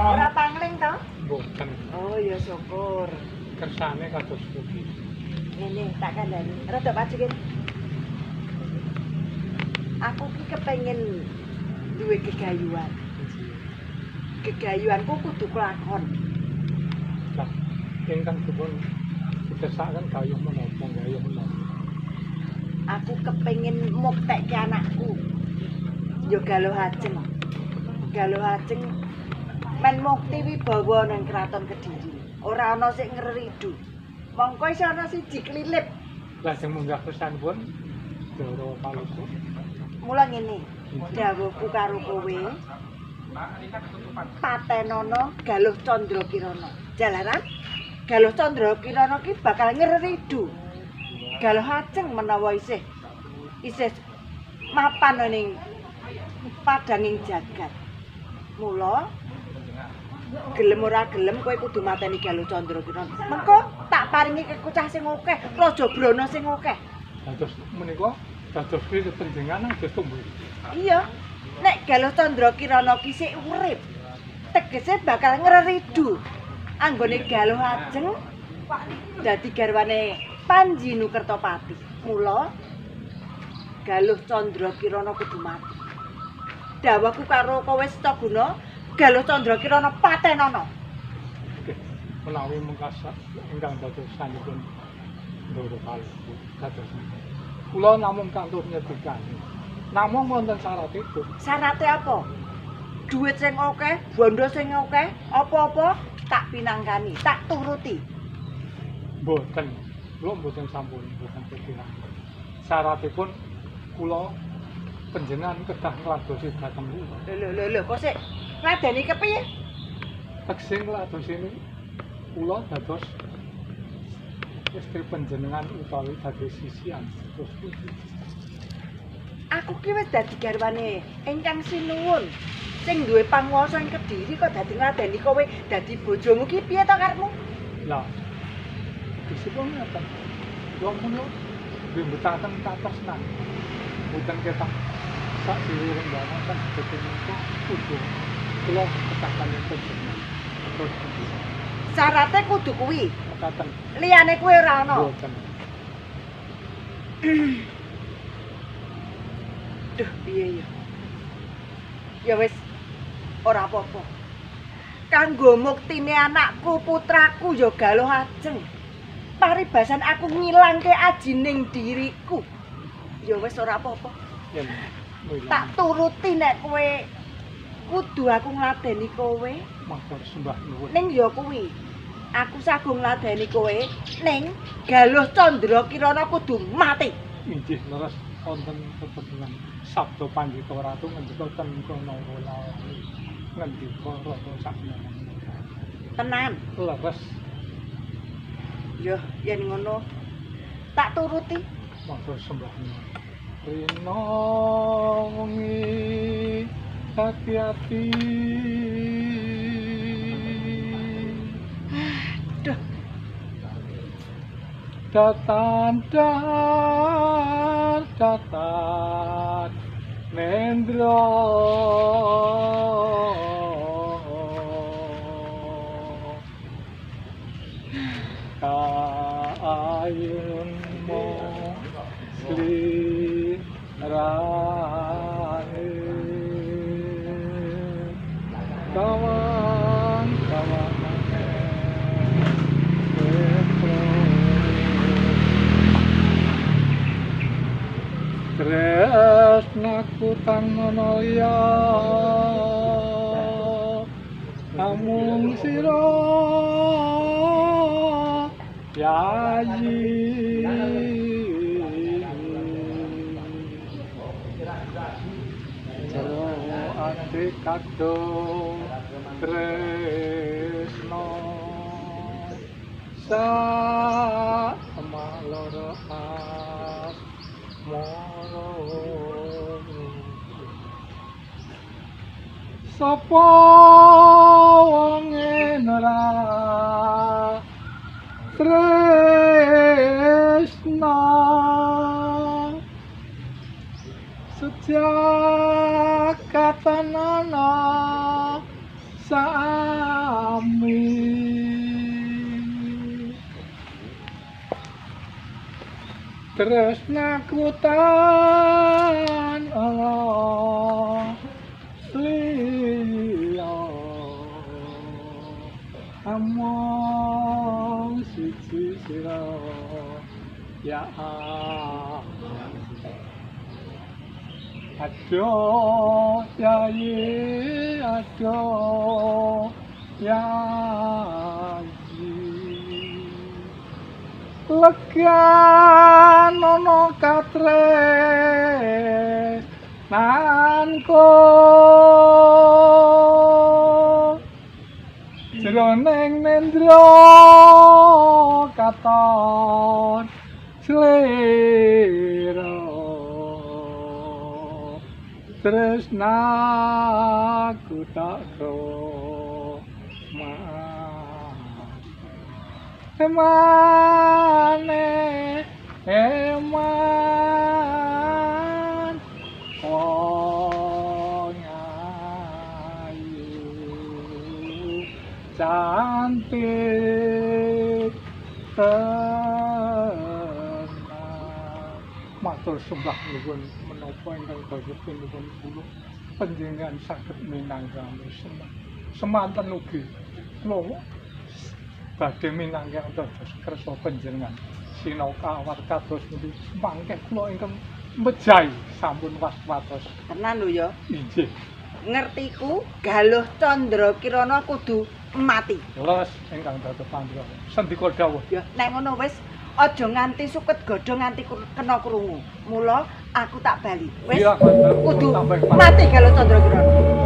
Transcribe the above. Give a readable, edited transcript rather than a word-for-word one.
Ora pangling to? Mboten. Oh ya syukur. Kersane kados pundi? Ngene tak kandhani. Rada maju kene. Aku ki kepengin duwe gegayuhan. Gegayuhanku kudu kelakon. Lah, ingkang dipun dikersakaken gayuh menapa, gayuh menapa? Aku kepengin muktekke anakku. Ya Galuh Ajeng. Galuh Ajeng men mukti wibawa nang kraton Kediri. Ora ana sing ngreridu. Mongko iso ana siji klilip. Lajeng munggah kersanipun Ndara Paluku. Mula ngene, dawuhku karo kowe. Patenono Galuh Candra Kirana. Jalaran Galuh Candra Kirana ki bakal ngreridu. Galuh Ajeng menawa isih isih mapan ning padanging jagat. Mula gelem ora gelem kowe kudu mateni Galuh Candra Kirana. Mengko tak paringi kekucah sing akeh, Raja Brana sing akeh. Dados menika dados kuwi panjenengan dados tumbuh. Iya. Nek Galuh Candra Kirana ki sik urip, tegese bakal ngreridu anggone Galuh Ajeng dadi garwane Panji Nukertapati. Mula Galuh Candra Kirana kudu mati. Dawuhku karo kowe Setaguna, Galuh Candra Kirana patenono. Oke, menawi mungkasa ingkang dadosanipun Ndara Paluku kados menika. Kula namung kantun nyedikani. Namung wonten syaratipun. Syarate apa? Duit sing akeh, bondo sing akeh, apa-apa tak pinangkani, tak turuti. Mboten. Kula mboten sampun mboten pikiran. Syaratipun kula panjenengan kedah ngladosi dhateng kula. Lho lho lho, kok sik ngladeni kepiye? Tegese ngladosi kula dados istri panjenengan utawi dadi sisihan terus pundi. Aku ki wis dadi garwane ingkang sinuwun sing duwe panguwasa ing Kediri kok dadi ngladeni kowe dadi bojomu ki piye to karepmu? Lah, tegesipun ngeten. Kula menika nggih mbetaken katresnan. Mboten ketang sak dhewe rengganan sak sedaya menika kudu kula kedah kaliyan panjenengan. Terus pundi. Syarate kudu kuwi. Mekaten. Liyane kuwi ora ana. Mboten. Duh, piye ya? Ya wis ora apa-apa. Kanggo muktine anakku, putraku ya Galuh Ajeng. Paribasan aku ngilangke ajining diriku. Ya wis ora apa-apa. Yen Tak turuti nek kowe kudu aku ngladeni kowe. Matur sembah nuwun. Ning ya kuwi. Aku sagung ngladeni kowe ning Galuh Candra Kirana kudu mati. Inggih leres wonten tetembungan Sabda Pandita Ratu ngendika ten kono lali. Ngendika rata sakmenan. Tenan. Leres. Ya yen ngono tak turuti. Matur sembah nuwun. Rina wengi ati-ati. Duh. Datan dar datan nendro kaayun mo slirane kawan kawanane tresnaku tan ana liya namung sira yayi jero ati kadung tresna sak loro. Asmara. Sapa wonge ora tresna sejak katanana sami tresnaku tan ana liya among siji sira ya aduh yayi aduh yayi legan ana katresnanku jroning nendra katon slira tresnaku tak gawa emane eman wong ayu cantik tenang. Matur sembah nuwun menapa ingkang daya pinuwun kula panjenengan saged minangkani semanten ugi kula badhe minangkani dados kersa panjenengan sinau kawat kados pundi mangke kula ingkang mejahi sampun waspados. Tenan lho ya. Inggih. Ngertiku Galuh Candra Kirana kudu mati. Leres ingkang dados pandra. Sendika dawuh. Ya, nek ngono wis aja nganti suket godhong nganti kena krungu. Mula aku tak bali. Wis kudu mati Galuh Candra Kirana.